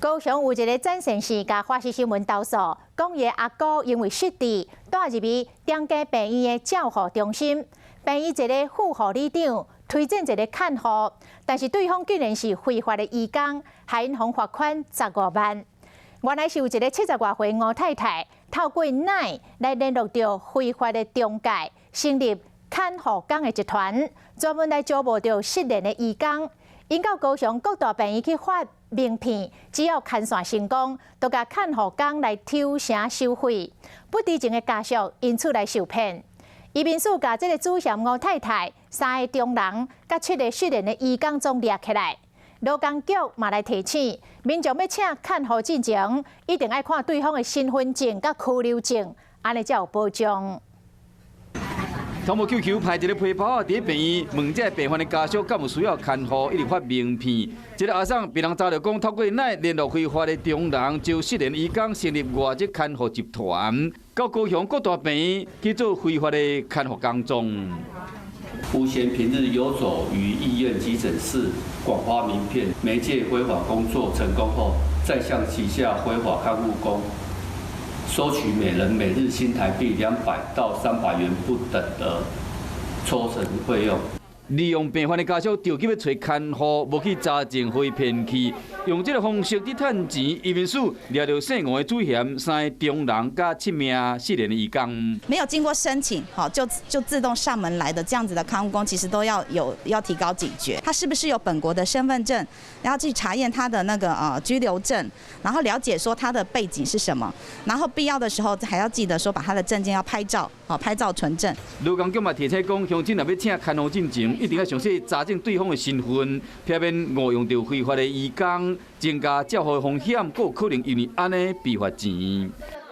高雄有一个詹先生共華視新聞投訴，講伊阿哥因為失智，帶入去長庚病院的照護中心，病院一个副護理長推薦一个看護，但是對方竟然是非法的移工，害𪜶予罰款15萬。原來是有一个70外歲吳太太，透過 LINE 來聯絡著非法的中介，成立看護工的集團，專門來招募著失聯的移工，𪜶到高雄各大病院去發名片，只要牽線成功，就共看護工來抽成收費。不知情的家屬因此來受騙。移民署共這个主嫌吳太太、三个中人、佮七个失聯的移工總掠起來。勞工局嘛來提醒民眾，欲請看護進前，一定愛看對方的身份證佮居留證，按呢才有保障。頭毛 QQ 派一个皮包仔佇病院問這个病患的家屬，敢有需要看護，一直發名片。這个阿桑被人查著講，透過 LINE 聯絡非法的中人，招失聯移工成立外籍看護集團，到高雄各大病院去做非法的看護工作。吳賢平日遊走於醫院急診室，廣發名片，媒介非法工作成功後，再向旗下非法看護工收取每人每日新台幣200到300元不等的抽成費用。利用病患的家屬著急欲揣看護，無去查證予𪜶騙去，用這个方式佇趁錢。移民署掠著姓吳的主嫌，三个中人佮七名失聯的移工。沒有經過申請，好就自動上門來的這樣子的看護工，其實都要有要提高警覺。他是不是有本國的身份證？然後去查驗他的那個居留證，然後了解說他的背景是什麼，然後必要的時候還要記得說把他的證件要拍照，好拍照存證。勞工局嘛提醒講，鄉親若欲請看護進前，一定愛詳細查證對方的身份，避免誤用著非法的移工，增加照護風險，閣有可能因為按呢被罰錢。